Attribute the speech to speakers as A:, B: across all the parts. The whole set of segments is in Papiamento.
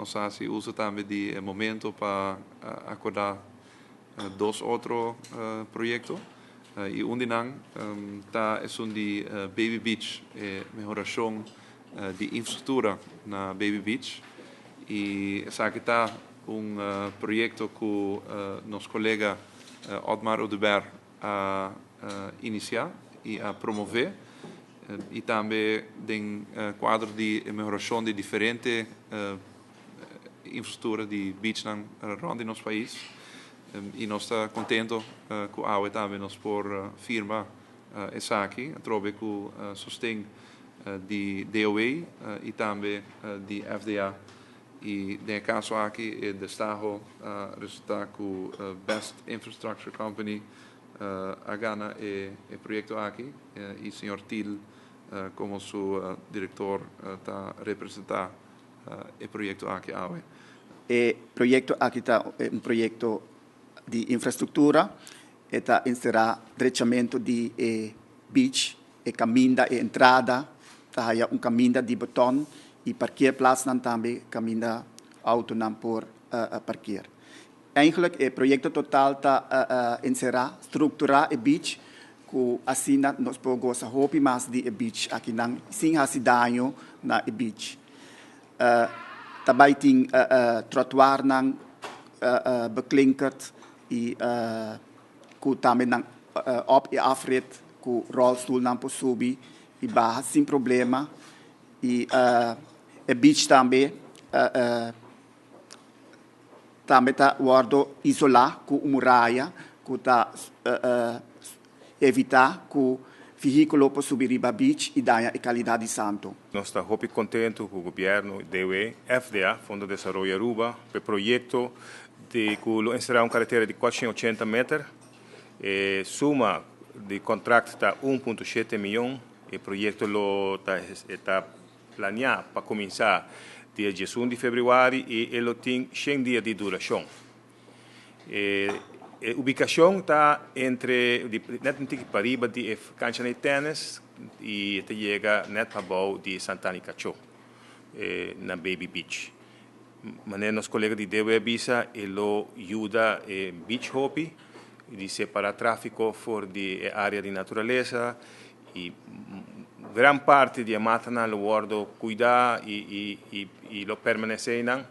A: Nos a hasi uso tambe di e momento pa akordá dos otro proyekto i un di nan ta esun di Baby Beach, e mehorashon di infrastruktura na Baby Beach i esaki ta un proyekto ku nos kolega Otmar Oduber a inisiá i a promové i tambe den kuadro di e mehorashon di diferente infrastruktura di beachnan rònt di nos pais i nos ta kontento ku awe tambe nos por firma esaki atrobe ku sosten di DOW i tambe di FDA i den e kaso aki e destaho a resultá ku Best Infrastructure Company a gana e proyekto aki i señor Thiel komo su direktor ta representá e proyekto aki awe.
B: E proyekto aki ta un proyekto di infrastruktura, e ta enserá drechamentu di e beach, e kaminda, e entrada, ta haya un kaminda di beton i parkeerplaatsnan tambe kaminda outonan por parkeer. Eigenlijk e proyekto total ta enserá strukturá e beach ku asina nos por gosa hopi mas di e beach akinan sin hasi daño na e beach. Ta bai tin trottoirnan beklinkerd i ku tambe nan op i afrit ku rolstoelnan por subi i baha sin problema i e beach tambe tambe ta wòrdu isolá ku un muraya ku ta evitá ku vehíkulo por subi riba beach i daña e kalidat di santu.
C: Nos ta hopi contento cu gobierno, DOW, FDA, Fondo Desaroyo Aruba, pa e proyecto di cu lo encera un caretera di 480 meter. E suma di contract ta 1.7 miyon. E proyecto lo ta planea pa cuminsa dia 11 di februari y e lo tin 100 dia di duracion. E ubicacion ta entre net un tiki pariba di e cancha di tennis y ta yega net pabou di Santana Cacho na Baby Beach. Manera nos colega di DOW a bisa, e lo yuda e beach hopi di separa trafico for di e area di naturalesa y gran parti di e matanan lo wordo cuida y lo permanece nan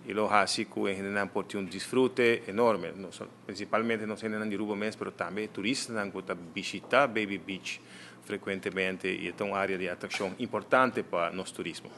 C: y lo haci cu e hendenan por tin un disfrute enorme. No, principalmente no hendenan di Aruba mes, pero tambe turistanan cu ta bishita Baby Beach frecuentemente y ta un area di atraccion importante pa nos turismo.